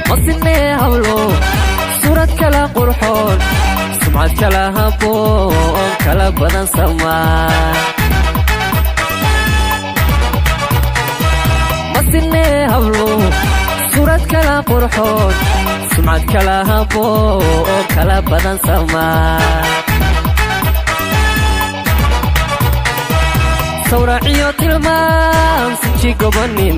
Masinee hablo, suurad kala qurxoon, sumcad kala habboon, kala badan samaa. Masinee hablo, suurad kala qurxoon, sumcad kala habboon, kala badan samaa. Sawraciyo tilmaam sinji gobonin.